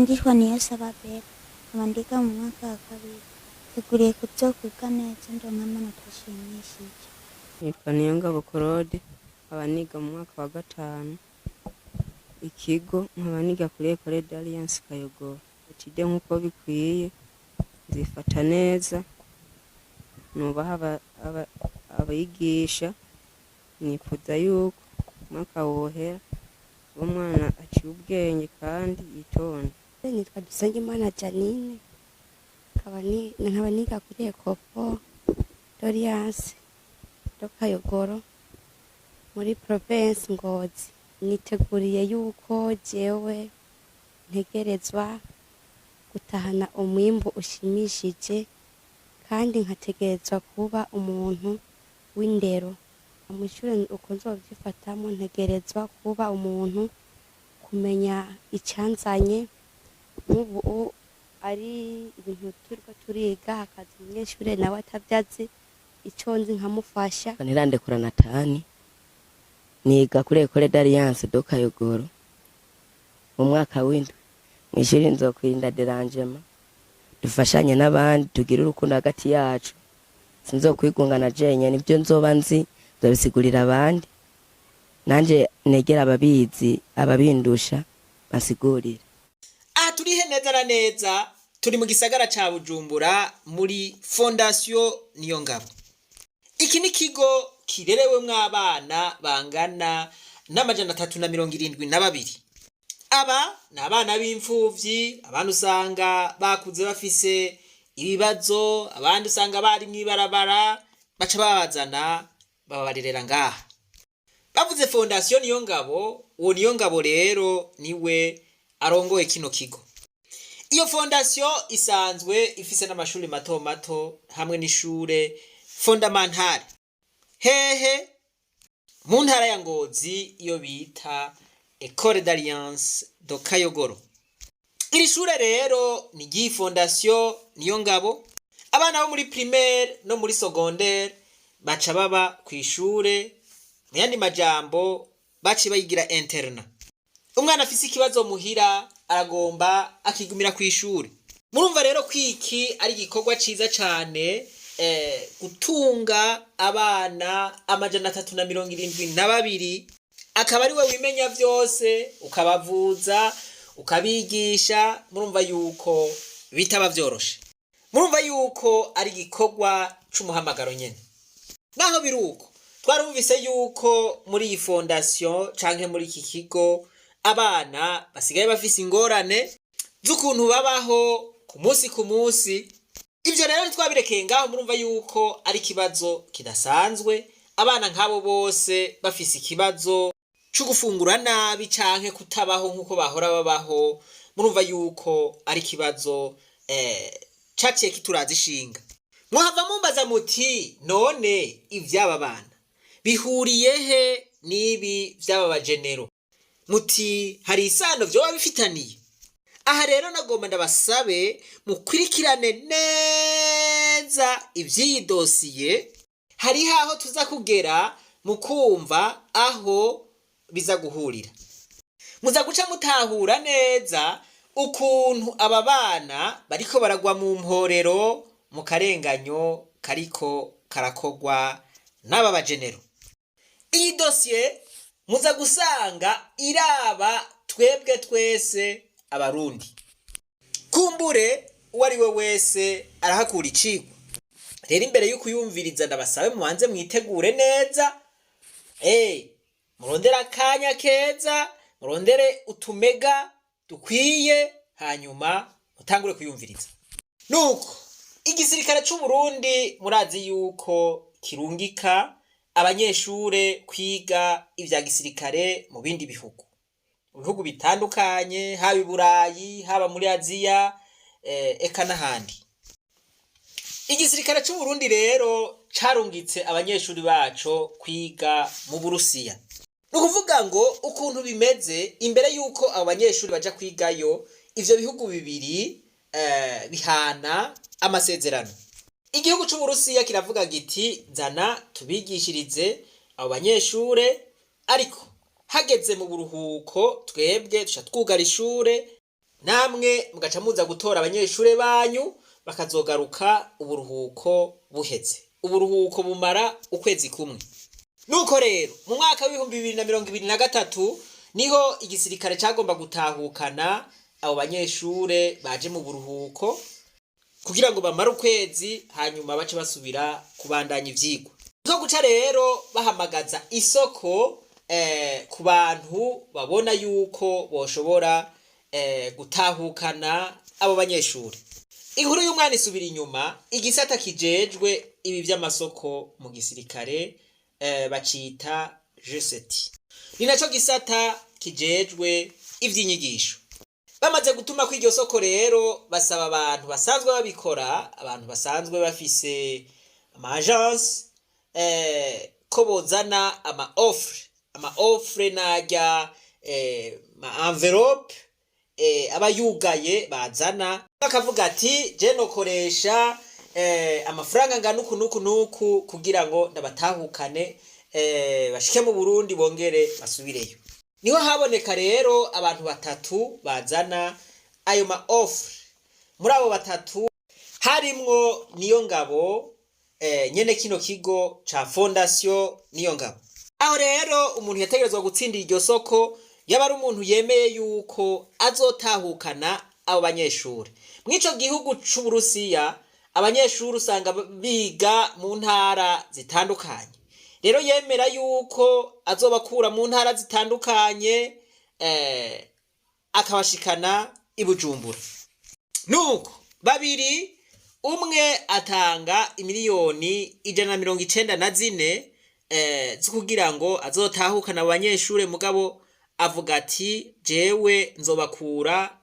Nditwa Niyonsaba Bella, nkaba ndiga mu mwaka wa kabiri. Niteguriye kuzokwiga neza ndonke amanota ashimishije. Nitwa Niyongabo Claude, nkaba niga mu mwaka wa gatanu, ikigo nkaba niga kuri Ecole d'Alliance Kayogoro. Étude nk'uko bikwiye, nzifata neza, nubaha abigisha, nifuza yuko umwaka wohera uwo mwana aciye ubwenge kandi yitonda. Nitwa Dusengimana Janine, nkaba niga kuri Ecole d'Alliance de Kayogoro muri province Ngozi. Niteguriye yuko jewe ntegerezwa gutahana umwimbu ushimishije, kandi nkategerezwa kuba umuntu w'indero mw'ishure. Uko nzovyifatamwo, ntegerezwa kuba umuntu kumenya icanzanye. Nk'ubu ari ibintu turiko turiga, hakaza umunyeshure nawe atavyo azi, ico nzi nkamufasha. Ntirandekura Natani, niga kuri Ecole d'Alliance de Kayogoro mu mwaka w'indwi. Mw'ishuri nzokwirinda dérangement, dufashanye n'abandi, tugire urukundo hagati yacu. Sinzokwigungana jenyene, ibyo nzoba nzi nzobisigurira abandi, nanje negera ababizi, ababindusha basigurire. Aha turihe neza na neza? Turi mu gisagara ca Bujumbura, muri Fondation Niyongabo. Iki ni ikigo kirerewemwo abana bangana n'372. Aba ni abana b'imfuvyi, abandi usanga bakuze bafise ibibazo, abandi usanga bari mw'ibarabara, baca babazana bababarerera ngaha. Bavuze Fondation Niyongabo, uwo Niyongabo rero niwe arongoye kino kigo. Iyo fondation isanzwe ifise n'amashuri mato mato hamwe n'ishure fondamentale. Hehe? Mu ntara ya Ngozi, iyo bita Ecole d'Alliance de Kayogoro. Iri shure rero ni ry'iyi Fondation Niyongabo. Abana bo muri primaire no muri secondaire baca baba kw'ishure, mu yandi majambo baciye bayigira internat. Umwana afise ikibazo muhira aragomba akigumira kw'ishure. Murumva rero ko iki ari igikorwa ciza cane, gutunga abana 372, akaba ari we wimenya vyose, ukabavuza, ukabigisha. Murumva yuko bitaba vyoroshe. Murumva yuko ari igikorwa c'umuhamagaro nyene. Naho biri uko, twarumvise yuko muri iyi fondation canke muri iki kigo abana basigaye bafise ingorane z'ukuntu babaho ku munsi ku munsi. Ivyo rero ntitwabirekeye ngaho. Murumva yuko ari ikibazo kidasanzwe, abana nk'abo bose bafise ikibazo co gufungura nabi canke kutabaho nk'uko bahora babaho. Murumva yuko ari ikibazo caciye kituraza ishinga. Muhava mumbaza muti: "None ivy'aba bana bihuriye he n'ibi vy'aba bajenero?" Muti: "Hari isano vyoba bifitaniye?" Aha rero nagomba ndabasabe mukurikirane neza ivy'iyi dosiye. Hariho aho tuza kugera mu kumva aho biza guhurira, muza guca mutahura neza ukuntu aba bana bariko baragwa mu mporero, mu karenganyo kariko karakogwa n'aba bajenero. Iyi dosiye muza gusanga iraba twebwe twese Abarundi. Kumbure uwo ari we wese arahakura icigwa. Rero imbere y'ukuyumviriza, ndabasabe mubanze mwitegure neza, murondere akanya keza, murondere utumega dukwiye, hanyuma mutangure kuyumviriza. Nuko igisirikare c'u Burundi murazi yuko kirungika abanyeshure kwiga ivya gisirikare mu bindi bihugu, mu bihugu bitandukanye, haba i Burayi, haba muri Aziya, eka n'ahandi. Igisirikare c'u Burundi rero carungitse abanyeshuri baco kwiga mu Burusiya. Ni ukuvuga ngo ukuntu bimeze, imbere y'uko abo banyeshuri baja kwigayo, ivyo bihugu bibiri bihana amasezerano. Igihugu c'Uburusiya kiravuga giti: "Zana tubigishirize abo banyeshure, ariko hageze mu buruhuko twebwe duca twugara ishure." Namwe mugaca muza gutora abanyeshure banyu, bakazogaruka uburuhuko buheze. Uburuhuko bumara ukwezi kumwe. Nuko rero mu mwaka w'2023 niho igisirikare cagomba gutahukana abo banyeshure baje mu buruhuko kugira ngo bamare ukwezi, hanyuma bace basubira kubandanya ivyigwa. Niko guca rero bahamagaza isoko ku bantu babona yuko boshobora gutahukana abo banyeshure. Inkuru y'umwana isubira inyuma. Igisata kijejwe ibi vy'amasoko mu gisirikare bacita G7, ni naco gisata kijejwe ivy'inyigisho. Bamaze gutuma ko iryo soko rero, basaba abantu basanzwe babikora, abantu basanzwe bafise ama agence, ko bozana ama offre. Ama offre najya ma enveloppe aba yugaye, bazana bakavuga ati: "Je nokoresha amafaranga angana uku nuku nuku kugira ngo ndabatahukane, bashike mu Burundi bongere basubireyo." Niho haboneka rero abantu batatu bazana ayo ma offre. Muri abo batatu harimwo Niyo Ngabo, nyene kino kigo ca Fondation Niyo Ngabo. Aho rero umuntu yategerezwa gutsindira iryo soko yaba ari umuntu yemeye yuko azotahukana abo banyeshuri. Mw'ico gihugu c'Uburusiya abanyeshuri usanga biga mu ntara zitandukanye. Rero yemera yuko azobakura mu ntara zitandukanye, akabashikana i Bujumbura. Nuko babiri, umwe atanga 194 miliyoni zo kugira ngo azotahukana abo banyeshure, mugabo avuga ati: "Jewe nzobakura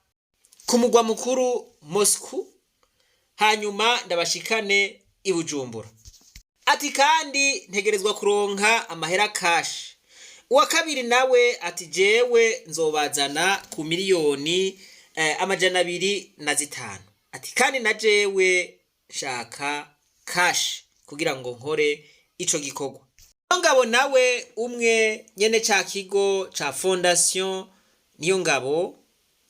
ku mugwa mukuru Moscou, hanyuma ndabashikane i Bujumbura." Ati: "Kandi ntegerezwa kuronka amahera cash." Uwa kabiri nawe ati: "Jewe nzobazana ku 205 miliyoni." Ati: "Kandi na jewe nshaka cash kugira ngo nkore ico gikorwa." Ngabo nawe umwe nyene ca kigo ca Fondation Niyo Ngabo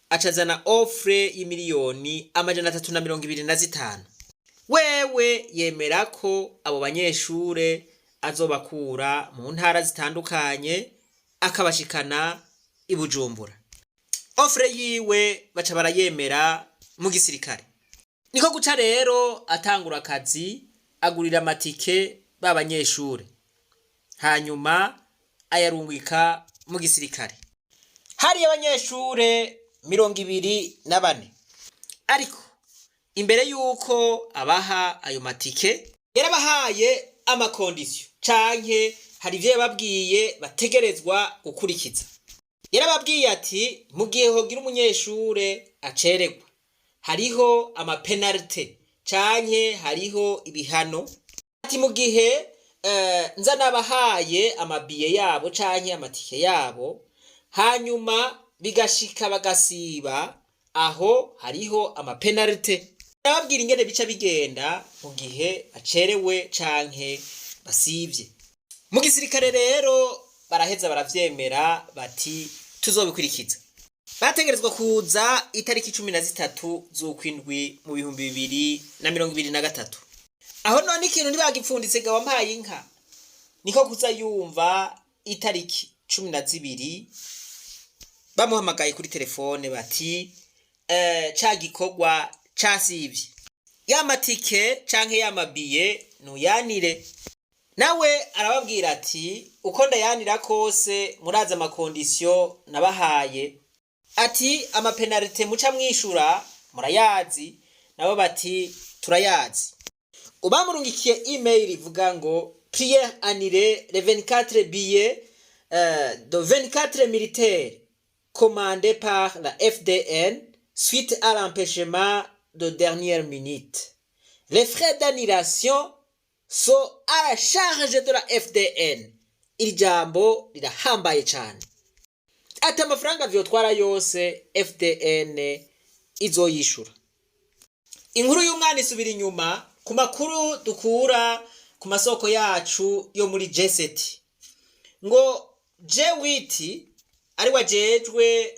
acazana offre y'325 miliyoni. Wewe yemera ko abo banyeshure azobakura mu ntara zitandukanye akabashikana i Bujumbura. Offre yiwe baca barayemera mu gisirikare. Niko guca rero atangura akazi, agurira amatike ba banyeshure, hanyuma ayarungika mu gisirikare. Hari abanyeshure 24, ariko imbere yuko abaha ayo matike yarabahaye ama conditions, canke hari ivyo yababwiye bategerezwa gukurikiza. Yarababwiye ati: "Mu gihe hogira umunyeshure acererwa, hariho ama pénalités canke hariho ibihano." Ati: "Mu gihe nza nabahaye amabiye yabo canke amatike yabo, hanyuma bigashika bagasiba, aho hariho ama pénalités." Arababwira ingene bica bigenda mu gihe bacerewe canke basivye. Mu gisirikare rero baraheza baravyemera, bati: "Tuzobikurikiza." Bategerezwa kuza itariki 13 z'ukwindwi mu 2023. Aho none ikintu ntibagipfunditse ga wampaye inka. Niko kuza yumva itariki 12 bamuhamagaye kuri telefone, bati: "Ca gikorwa casivye, ya matike canke ya mabiye nuyanire." Nawe arababwira ati: "Uko ndayanira kose murazi ama conditions nabahaye." Ati: "Ama pénalités muca mwishura murayazi." Nabo bati: "Turayazi." Ubamurungikiye email ivuga ngo: "Prière annuler les 24 billets de 24 militaires commandés par la FDN suite à l'empêchement de dernière minute. Les frais d'annulation sont à la charge de la FDN." Iri jambo rirahambaye cane. Ati amafaranga vyotwara yose FDN izoyishura. Inkuru y'umwana isubira inyuma. Ku makuru dukura ku masoko yacu yo muri G7, ngo G8 ari wajejwe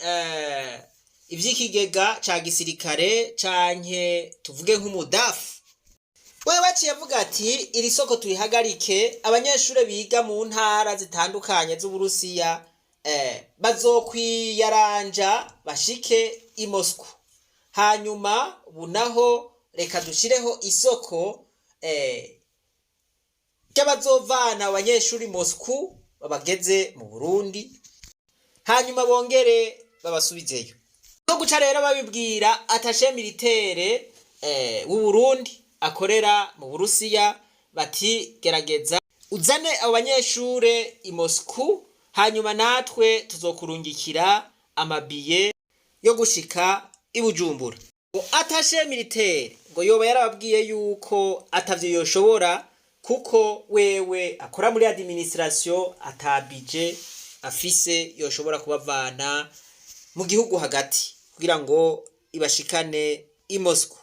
ivy'ikigega ca gisirikare canke tuvuge nk'umudafu, we baciye avuga ati iri soko tuyihagarike, abanyeshure biga mu ntara zitandukanye z'Uburusiya bazokwiyaranja bashike i Moscou. Hanyuma ubu naho reka dushireho isoko ry'abazovana abanyeshuri Moscou babageze mu Burundi, hanyuma bongere babasubizeyo. No guca rero babibwira attaché militaire w'u Burundi akorera mu Burusiya, bati gerageza uzane abo banyeshure i Moscou, hanyuma natwe tuzokurungikira amabiye yo gushika i Bujumbura. Ngo attaché militaire ngo yoba yarababwiye yuko atavyo yoshobora, kuko wewe akora muri administration, atabije afise yoshobora kubavana mu gihugu hagati kugira ngo ibashikane i Moscou.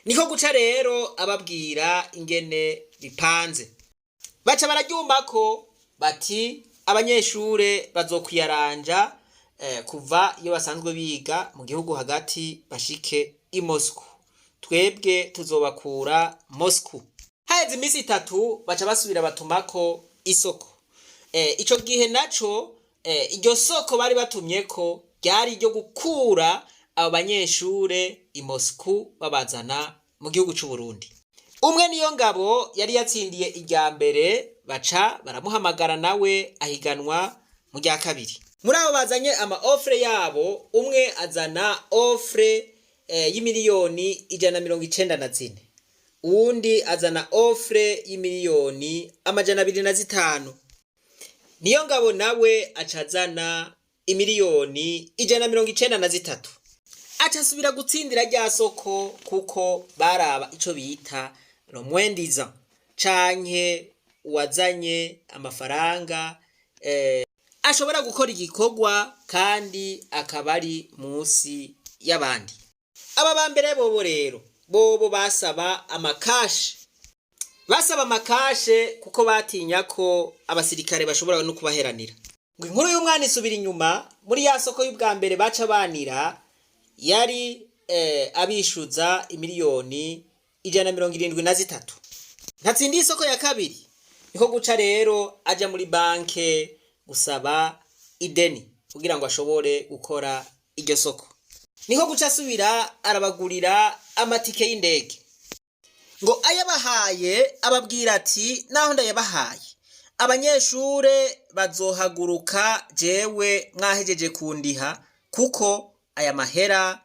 Niko guca rero ababwira ingene bipanze, baca bararyumva ko bati abanyeshure bazokwiyaranja kuva iyo basanzwe biga mu gihugu hagati bashike i Moscou, twebwe tuzobakura Moscou. Haheze iminsi 3 baca basubira batumako isoko. Ico gihe naco iryo soko bari batumyeko ryari iryo gukura abo banyeshure i Moscou babazana mu gihugu c'u Burundi. Umwe niyo ngabo yari yatsindiye irya mbere, baca baramuhamagara, nawe ahiganwa mu rya kabiri. Muri abo bazanye ama offre yabo, umwe azana offre y'imiliyoni 194, uwundi azana offre y'imiliyoni 205. Niyo ngabo nawe aca azana imiliyoni 193, aca asubira gutsindira rya soko, kuko baraba ico bita le moins-disant canke uwazanye amafaranga ashobora gukora igikorwa kandi akaba ari munsi y'abandi. Aba ba mbere bobo rero bobo basaba amakashi, basaba amakashe kuko batinya ko abasirikare bashobora no kubaheranira. Ngo inkuru y'umwana isubira inyuma, muri ya soko y'ubwa mbere baca banira yari abishuza imiliyoni 173. Ntatsindiye isoko ya kabiri, niko guca rero aja muri banke gusaba ideni kugira ngo ashobore gukora iryo soko. Niko guca asubira arabagurira amatike y'indege. Ngo ayabahaye ababwira ati naho ndayabahaye, abanyeshure bazohaguruka jewe mwahejeje kundiha, kuko aya mahera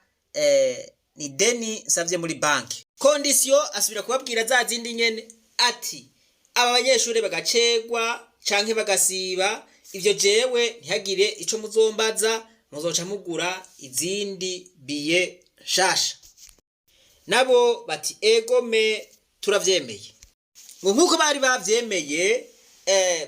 ni deni nsavye muri banki. Condition asubira kubabwira za zindi nyene, ati aba banyeshure bagacegwa canke bagasiba, ivyo jewe ntihagire ico muzombaza, muzoca mugura izindi biye nshasha. Nabo bati egome, turavyemeye. Ngo nk'uko bari bavyemeye,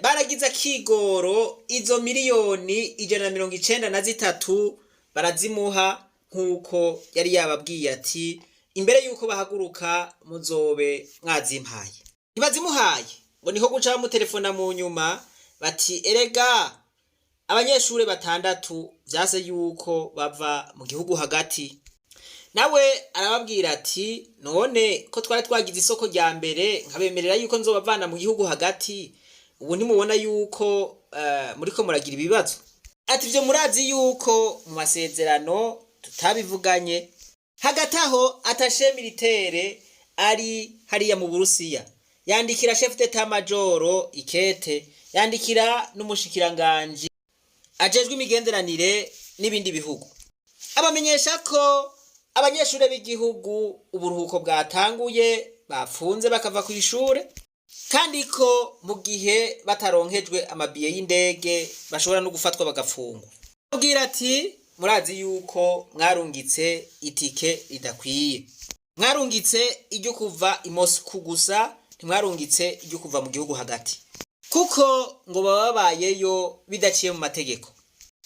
baragize akigoro, izo miliyoni 193 barazimuha, nk'uko yari yababwiye ati imbere y'uko bahaguruka muzobe mwazimpaye. Ntibazimuhaye, ngo niho guca bamutelefona mu nyuma bati erega abanyeshure batandatu vyase yuko bava mu gihugu hagati. Nawe arababwira ati none ko twari twagize isoko rya mbere nkabemerera yuko nzobavana mu gihugu hagati, ubu ntimubona yuko muriko muragira ibibazo? Ati ivyo murazi yuko mu masezerano tutabivuganye. Hagati aho attaché militaire ari hariya mu Burusiya yandikira chef d'état major ikete, yandikira n'umushikiranganji ajejwe imigenderanire n'ibindi bihugu, abamenyesha ko abanyeshure b'igihugu uburuhuko bwatanguye, bafunze bakava ku ishure, kandi ko mu gihe bataronkejwe amabiye y'indege bashobora no gufatwa bagafungwa. Abwira ati murazi yuko mwarungitse itike ridakwiye, mwarungitse iryo kuva i Moscou gusa, ntimwarungitse iryo kuva mu gihugu hagati, kuko ngo baba babayeyo bidaciye mu mategeko.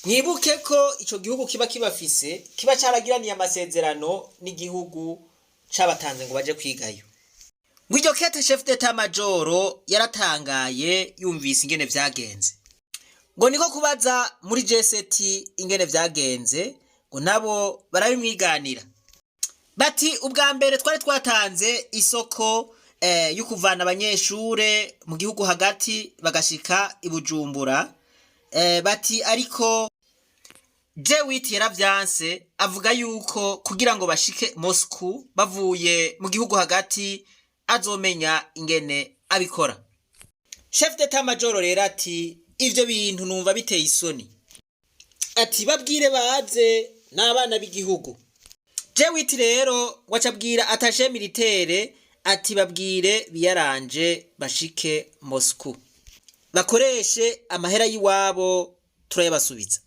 Mwibuke ko ico gihugu kiba kibafise kiba caragiraniye amasezerano n'igihugu cabatanze ngo baje kwigayo. Ngo iryo kete chef d'état major yaratangaye yumvise ingene vyagenze, ngo niko kubaza muri G7 ingene vyagenze. Ngo nabo barabimwiganira, bati ubwa mbere twari twatanze isoko yo kuvana abanyeshure mu gihugu hagati bagashika i Bujumbura, bati ariko Jewit yaravyanse, avuga yuko kugira ngo bashike Moscou bavuye mu gihugu hagati azomenya ingene abikora. Chef d'état major rero ati ivyo bintu numva biteye isoni, ati babwire baze n'abana b'igihugu. Jewit rero wacabwira attaché militaire ati babwire biyaranje bashike Moscou, bakoreshe amahera y'iwabo, turayabasubiza.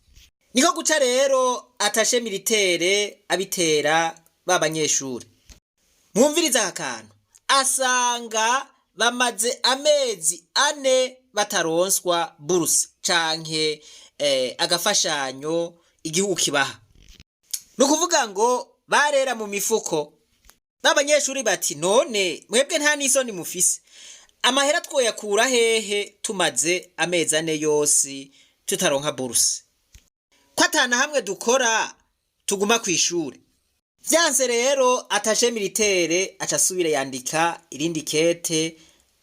Niko guca rero attaché militaire abitera ba banyeshuri. Mwumviriza aka kantu, asanga bamaze amezi 4 bataronswa buruse canke agafashanyo igihugu kibaha. Ni ukuvuga ngo barera mu mifuko. B'abanyeshuri bati none mwebwe nta n'isoni mufise? Amahera twoyakura hehe tumaze amezi 4 yose tutaronka buruse, ko atana hamwe dukora, tuguma kw'ishure? Vyanse rero, attaché militaire aca asubira yandika irindi kete,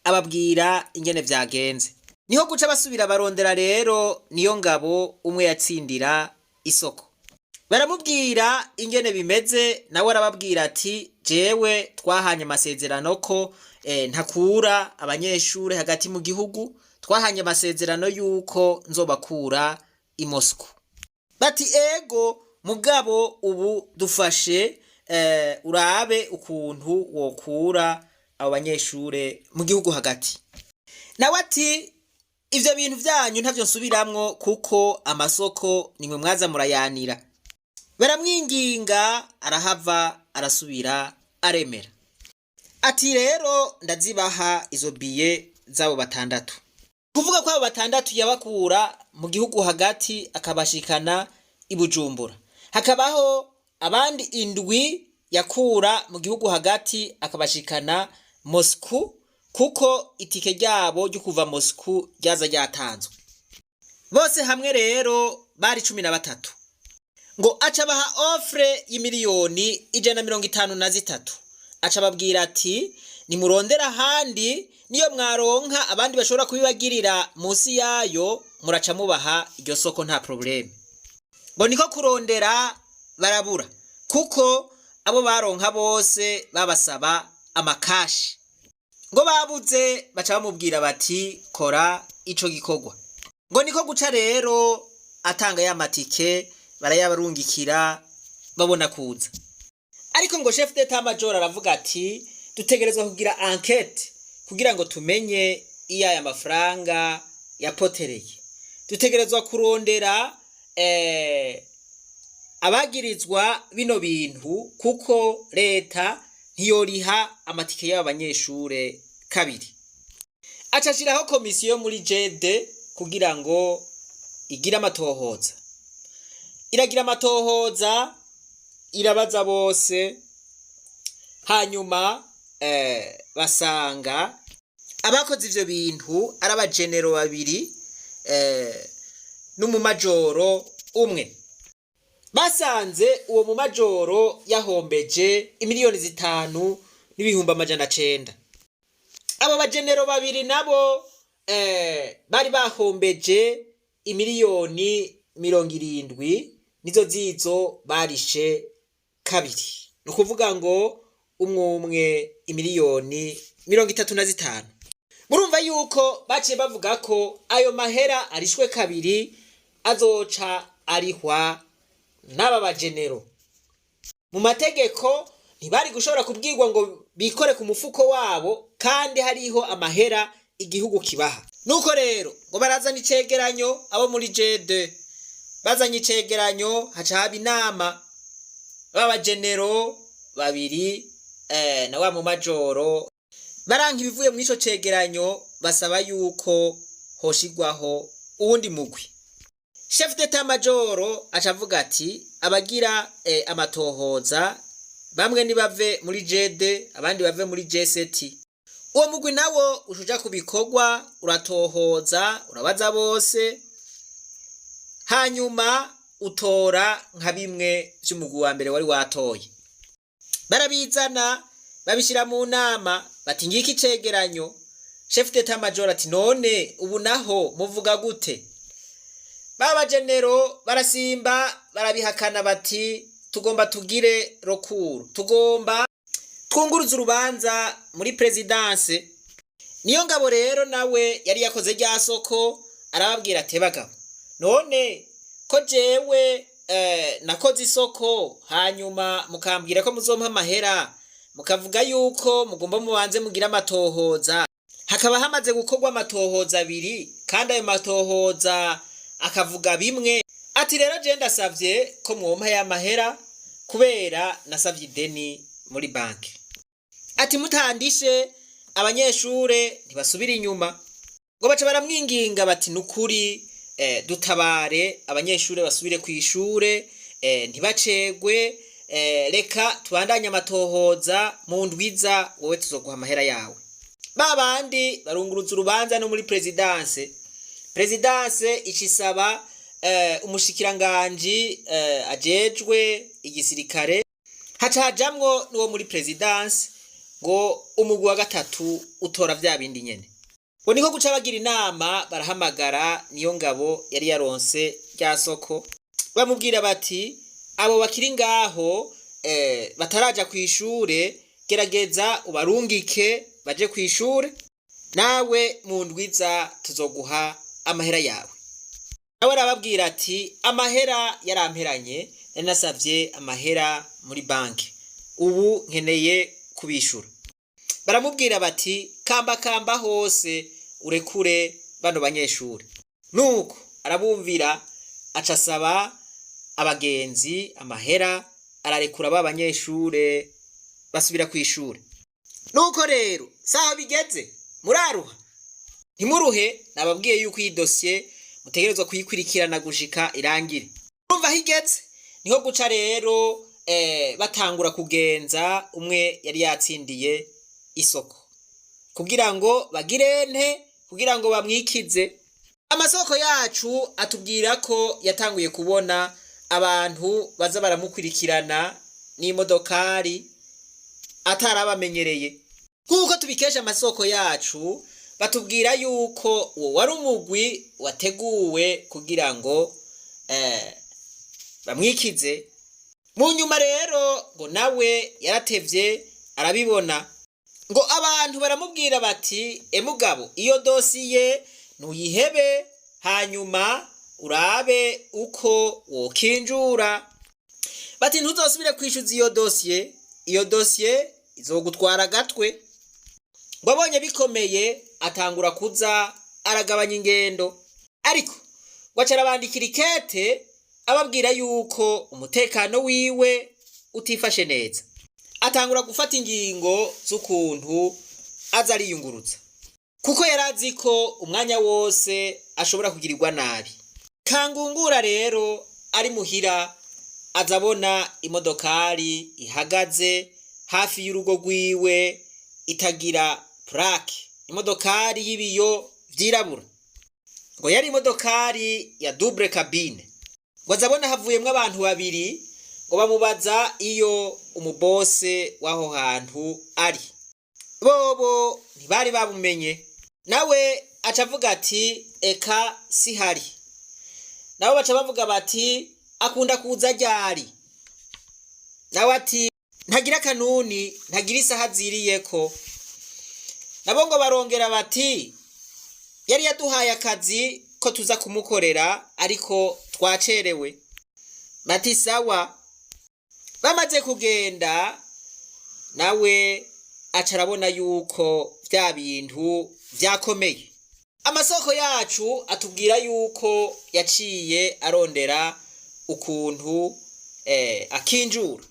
ababwira ingene vyagenze. Niho guca basubira barondera rero niyo ngabo umwe yatsindira isoko, baramubwira ingene bimeze. Nawe arababwira ati jewe twahanye amasezerano ko ntakura abanyeshure hagati mu gihugu, twahanye amasezerano yuko nzobakura i Moscou. Bati ego, mugabo ubu dufashe urabe ukuntu wokura abo banyeshure mu gihugu hagati. Nawe ati ivyo bintu vyanyu ntavyo nsubiramwo, kuko amasoko nimwe mwaza murayanira. Baramwinginga, arahava arasubira aremera, ati rero ndazibaha izo billets z'abo batandatu. Kuvuga ko abo batandatu yabakura mu gihugu hagati akabashikana i Bujumbura, hakabaho abandi indwi yakura mu gihugu hagati akabashikana Moscou, kuko itike ryabo ryo kuva Moscou ryaza ryatanzwe. Bose hamwe rero bari 13. Ngo aca baha offre y'imiliyoni 153, aca ababwira ati nimurondera ahandi, niyo mwaronka abandi bashobora kubibagirira munsi yayo, muraca mubaha iryo soko, nta problème. Ngo niko kurondera barabura, kuko abo baronka bose babasaba amakashi. Ngo babuze, baca bamubwira bati kora ico gikorwa. Ngo niko guca rero atanga ya matike, barayabarungikira, babona kuza. Ariko ngo chef d'état major aravuga ati dutegerezwa kugira enquête kugira ngo tumenye iyo aya mafaranga yapotereye, dutegerezwa kurondera abagirizwa bino bintu, kuko leta ntiyoriha amatike y'aba banyeshure kabiri. Aca ashiraho komisiyo muri G2 kugira ngo igire amatohoza. Iragira amatohoza, irabaza bose, hanyuma basanga abakoze ivyo bintu ari abajenero babiri n'umumajoro umwe. Basanze uwo mumajoro yahombeje imiliyoni 5,900,000. Abo bajenero babiri nabo bari bahombeje imiliyoni 70, nizo zizo barishe kabiri. Ni ukuvuga ngo umwe umwe imiliyoni 35. Murumva yuko baciye bavuga ko ayo mahera arishwe kabiri azoca arihwa n'aba bajenero. Mu mategeko ntibari gushobora kubwirwa ngo bikore ku mufuko wabo kandi hariho amahera igihugu kibaha. Nuko rero ngo barazana icegeranyo. Abo muri G2 bazanye icegeranyo, haca haba inama. B'abajenero babiri na wa mumajoro baranka ibivuye muri ico cegeranyo, basaba yuko hoshigwaho uwundi mugwi. Chef d'état major aca avuga ati abagira amatohoza bamwe nibave muri G2, abandi bave muri G7. Uwo mugwi nawo ushuja ku bikorwa, uratohoza, urabaza bose, hanyuma utora nka bimwe vy'umugwi wa mbere wari watoye. Barabizana, babishyira mu nama, bati: "Ngiki icegeranyo." Chef d'état major ati: "None ubu naho muvuga gute?" Babajenero barasimba barabihakana, bati: "Tugomba tugire recours, tugomba twunguruza urubanza muri présidence." Niyo ngabo rero nawe yari yakoze rya soko, arababwira ati: "Bagabo, none ko jewe nakoze isoko, hanyuma mukambwira ko muzompa amahera, mukavuga yuko mugomba mubanze mugire amatohoza, hakaba hamaze gukorwa amatohoza abiri, kandi ayo matohoza akavuga bimwe." Ati: "Rero je ndasavye ko mwompa ya mahera kubera nasavye ideni muri banki." Ati: "Mutandishe, abanyeshure ntibasubira inyuma." Ngo baca baramwinginga bati: "Nukuri dutabare, abanyeshure basubire ku ishure, ntibacegwe, reka tubandanye amatohoza mu ndwiza, wowe tuzoguha amahera yawe." Ba bandi barunguruza urubanza no muri présidence. Présidence icisaba umushikiranganji ajejwe igisirikare, haca hajamwo n'uwo muri présidence. Ngo umugwi wa gatatu utora vya bindi nyene. Ngo niko guca bagira inama, barahamagara niyo ngabo yari yaronse rya soko, bamubwira bati: "Abo bakiri ngaho bataraja kw'ishure, gerageza ubarungike baje kw'ishure, nawe mu ndwiza tuzoguha amahera yawe." Nawe arababwira ati: "Amahera yaramperanye, nari nasavye amahera muri banki, ubu nkeneye kubishura." Baramubwira bati: "Kamba kamba hose urekure bano banyeshuri." Nuko arabumvira, aca asaba abagenzi amahera, ararekura ba banyeshure basubira kw'ishure. Nuko rero saha bigeze muraruha, ntimuruhe. Nababwiye yuko iyi dosiye mutegerezwa kuyikurikirana gushika irangire. Urumva aho igeze, niho guca rero batangura kugenza umwe yari yatsindiye isoko kugira ngo bagire nte, kugira ngo bamwikize. Amasoko yacu atubwira ko yatanguye kubona abantu baza baramukurikirana n'imodokari atarabamenyereye. Nk'uko tubikesha amasoko yacu, batubwira yuko uwo wari umugwi wateguwe kugira ngo bamwikize. Mu nyuma rero ngo nawe yaratevye arabibona. Ngo abantu baramubwira bati: "Emugabo, iyo dosiye ntuyihebe, hanyuma urabe uko wokinjura." Bati: "Ntuzosubire kwishyuza iyo dosiye, iyo dosiye izogutwara agatwe." Ngo abonye bikomeye, atangura kuza aragabanya ingendo, ariko ngo aca arabandikira ikete ababwira yuko umutekano wiwe utifashe neza. Atangura gufata ingingo z'ukuntu aza ariyungurutsa, kuko yari azi ko umwanya wose ashobora kugirirwa nabi. Kangungura rero ari muhira, aza abona imodokari ihagaze hafi y'urugo rwiwe itagira plaque, imodokari y'ibiyo vyirabura. Ngo yari imodokari ya double cabine. Ngo aza abona havuyemwo abantu babiri, ngo bamubaza iyo umubose w'aho hantu ari. Bobo ntibari babumenye. Nawe aca avuga ati: "Eka sihari." Nabo baca bavuga bati: "Akunda kuza ryari?" Nawe ati: "Ntagira kanuni, ntagira isaha aziriyeko." Nabo ngo barongera bati: "Yari yaduhaye akazi ko tuza kumukorera, ariko twacerewe." Bati: "Sawa." Bamaze kugenda, nawe aca arabona yuko vya bintu vyakomeye. Amasoko yacu atubwira yuko yaciye arondera ukuntu akinjura,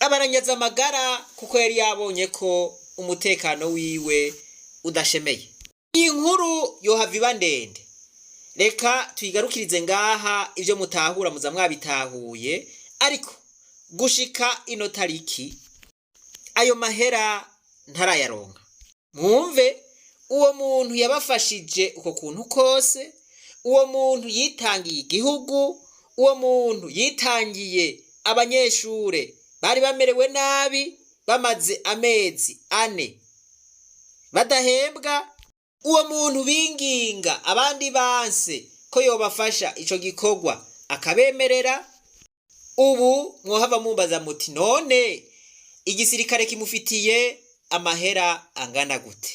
abaranyaza amagara, kuko yari yabonye ko umutekano wiwe udashemeye. Iyi nkuru yohava iba ndende, reka tuyigarukirize ngaha. Ibyo mutahura muza mwabitahuye, ariko gushika ino tariki ayo mahera ntarayaronka. Mwumve uwo muntu yabafashije uko kuntu kose, uwo muntu yitangiye igihugu, uwo muntu yakoze ibintu byose, Uwo muntu yitangiye abanyeshure bari bamerewe nabi, bamaze amezi 4 badahembwa. Uwo muntu binginga abandi banse ko yobafasha ico gikorwa akabemerera. Ubu mwohava mumbaza muti none igisirikare kimufitiye amahera angana gute?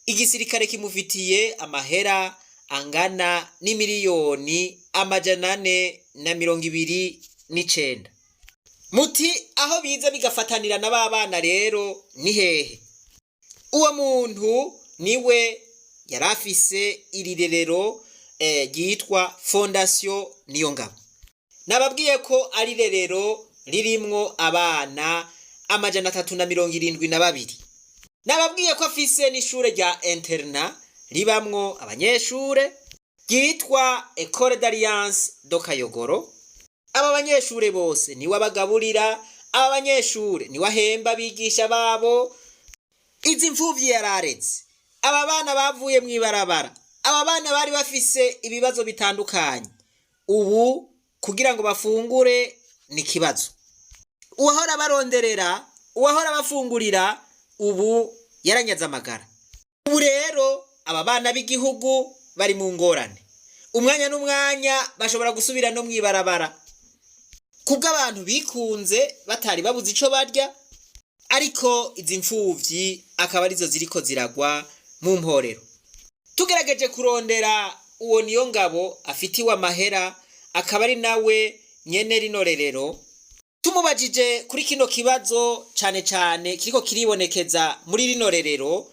Igisirikare kimufitiye amahera angana n'imiliyoni 429. Muti aho biza bigafatanira na ba bana rero ni hehe? Uwo muntu niwe yari afise iri rerero ryitwa Fondation Niyongabo. Nababwiye ko ari rerero ririmwo abana 372. Nababwiye ko afise n'ishure rya internat ribamwo abanyeshure ryitwa Ecole d'Alliance do Kayogoro. Aba banyeshure bose niwe abagaburira, aba banyeshure niwe ahemba abigisha babo. Izi mfuvyi yarareze, aba bana bavuye mw'ibarabara, aba bana bari bafise ibibazo bitandukanye, ubu kugira ngo bafungure ni ikibazo. Uwahora baronderera, uwahora bafungurira, ubu yaranyaze amagara. Ubu rero aba bana b'igihugu bari mu ngorane, umwanya n'umwanya bashobora gusubira no mw'ibarabara kubw'abantu bikunze batari babuze ico barya, ariko izi mfuvyi akaba arizo ziriko ziragwa mu mporero. Tugerageje kurondera uwo Niyongabo afitiwe amahera, akaba ari nawe nyene rino rerero, tumubajije kuri kino kibazo cane cane kiriko kiribonekeza muri rino rerero,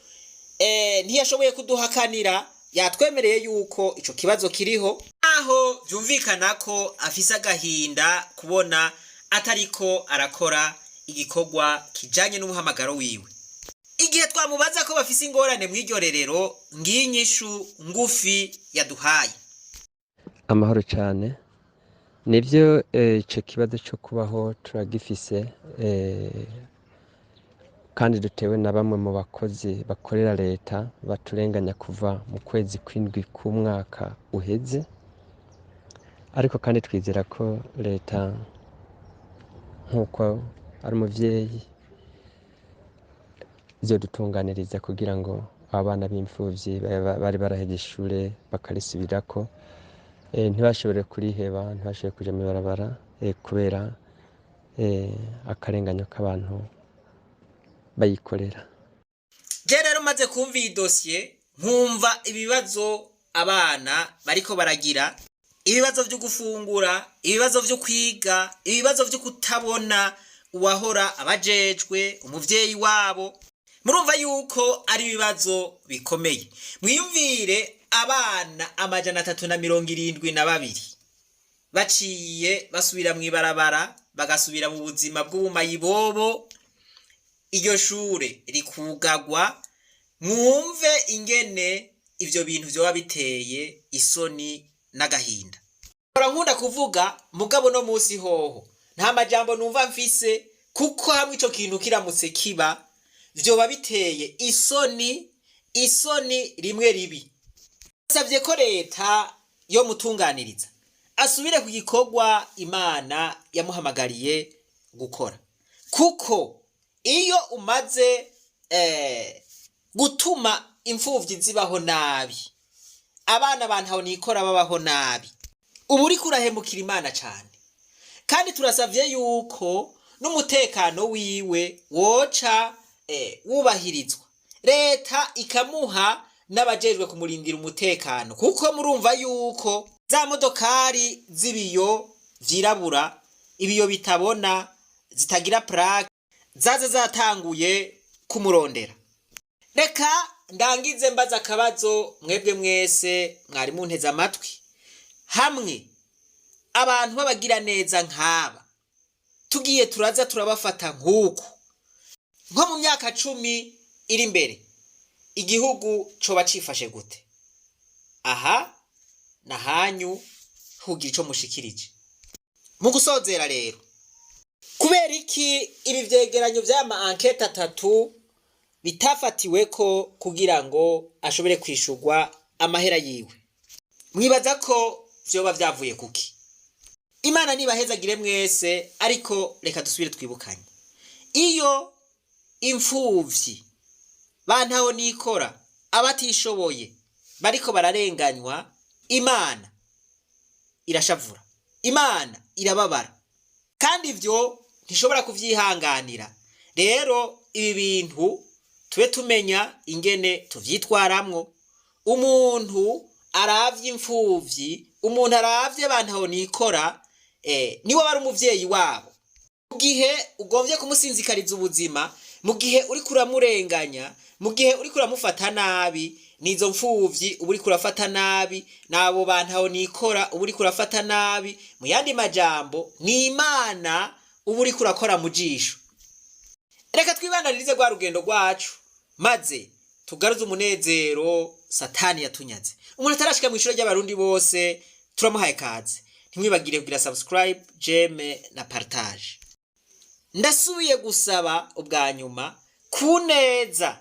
ntiyashoboye kuduhakanira, yatwemereye yuko ico kibazo kiriho, aho vyumvikana ko afise agahinda kubona atariko arakora igikorwa kijanye n'umuhamagaro wiwe. Igihe twamubaza ko bafise ingorane mw'iryo rerero, ngiyi inyishu ngufi yaduhaye. Amahoro cyane. Nibyo, ico kibazo cyo kubaho turagifise, kandi dutewe na bamwe mu bakozi bakorera leta baturenganya kuva mu kwezi kw'indwi k'umwaka uheze. Ariko kandi twizera ko leta, nk'uko ari umuvyeyi, izodutunganiriza kugira ngo abana b'imfuvyi bari baraheje ishure bakarisubirako, ntibashobore kuriheba, ntibashobore kuja mw'ibarabara, kubera akarenganyo k'abantu bayikorera. Je rero maze kumva iyi dosiye, nkumva ibibazo abana bariko baragira, ibibazo vyo gufungura, ibibazo vyo kwiga, ibibazo vyo kutabona uwahora abajejwe umuvyeyi wabo, murumva yuko ari ibibazo bikomeye. Mwiyumvire abana 372 baciye basubira mw'ibarabara, bagasubira mu buzima bw'ubumayibobo, iryo shure rikugagwa. Mwumve ingene ivyo bintu vyoba biteye isoni n'agahinda. Nkunda kuvuga mugabo no musi hoho nta majambo numva mfise, kuko hamwe ico kintu kiramutse kiba vyoba biteye isoni, isoni rimwe ribi. Savye ko leta yo mutunganiriza asubire ku gikorwa Imana yamuhamagariye gukora, kuko iyo umaze gutuma imfuvyi zibaho nabi, abana bantaho nikora babaho nabi, ubu uriko urahemukira Imana cane. Kandi turasavye yuko n'umutekano wiwe woca wubahirizwa, leta ikamuha n'abajejwe kumurindira umutekano, kuko murumva yuko za modokari z'ibiyo vyirabura, ibiyo bitabona, zitagira plaque, zaza zatanguye kumurondera. Reka ndangize mbaza akabazo mwebwe mwese mwari munteze amatwi. Hamwe abantu b'abagira neza nk'aba tugiye turaza turabafata nk'uku, nko mu myaka 10 iri imbere igihugu coba cifashe gute? Aha nahanyu hugira ico mushikirije. Mu gusozera rero, kubera iki ibi vyegeranyo vy'ama enquêtes 3 bitafatiweko kugira ngo ashobore kwishurwa amahera yiwe? Mwibaza ko vyoba vyavuye kuki? Imana nibahezagire mwese, ariko reka dusubire twibukanye. Iyo imfuvyi, bantaho nikora, abatishoboye bariko bararenganywa, Imana irashavura, Imana irababara, kandi ivyo ntishobora kuvyihanganira. Rero ibi bintu tube tumenya ingene tuvyitwaramwo. Umuntu aravye imfuvyi, umuntu aravye bantaho nikora, niwe aba ari umuvyeyi wabo. Mu gihe ugombye kumusinzikariza ubuzima, mu gihe uriko uramurenganya, mu gihe uriko uramufata nabi, nizo mfuvyi uba uriko urafata nabi, n'abo bantu aho nikora uba uriko urafata nabi. Mu yandi majambo, ni Imana uba uriko urakora mu jisho. Reka twibandanirize rwa rugendo rwacu, maze tugaruze umunezero Satani yatunyaze. Umuntu atarashika mw'ishure ry'Abarundi bose, turamuhaye kaze. Ntimwibagire kugira subscribe, j'aime na partage. Ndasubiye gusaba ubwa nyuma, ku neza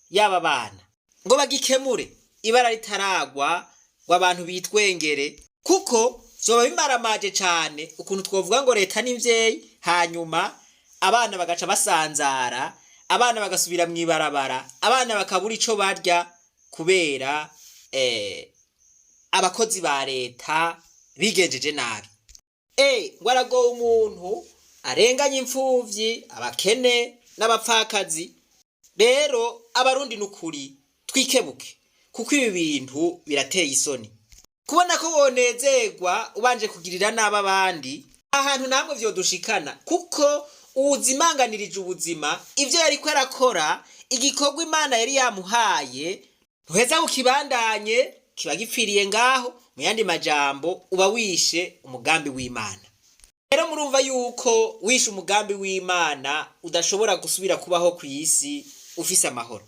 y'aba bana, ngo bagikemure ibara ritaragwa, ngo abantu bitwengere, kuko vyoba bimaramaje cane ukuntu twovuga ngo leta n'imvyeyi, hanyuma abana bagaca basanzara, abana bagasubira mw'ibarabara, abana bakabura ico barya kubera abakozi ba leta bigenjeje nabi. Ngo aragowe umuntu arenganya imfuvyi, abakene n'abapfakazi. Rero Abarundi, n'ukuri twikebuke, kuko ibi bintu birateye isoni kubona ko wonezerwa ubanje kugirira nabi abandi. Ahantu namwe vyodushikana, kuko uwuzimanganirije ubuzima ivyo yariko arakora, igikorwa Imana yari yamuhaye, ntuheza kukibandanye, kiba gipfiriye ngaho. Mu yandi majambo, uba wishe umugambi w'Imana. Rero murumva yuko wishe umugambi w'Imana udashobora gusubira kubaho ku isi ufise amahoro.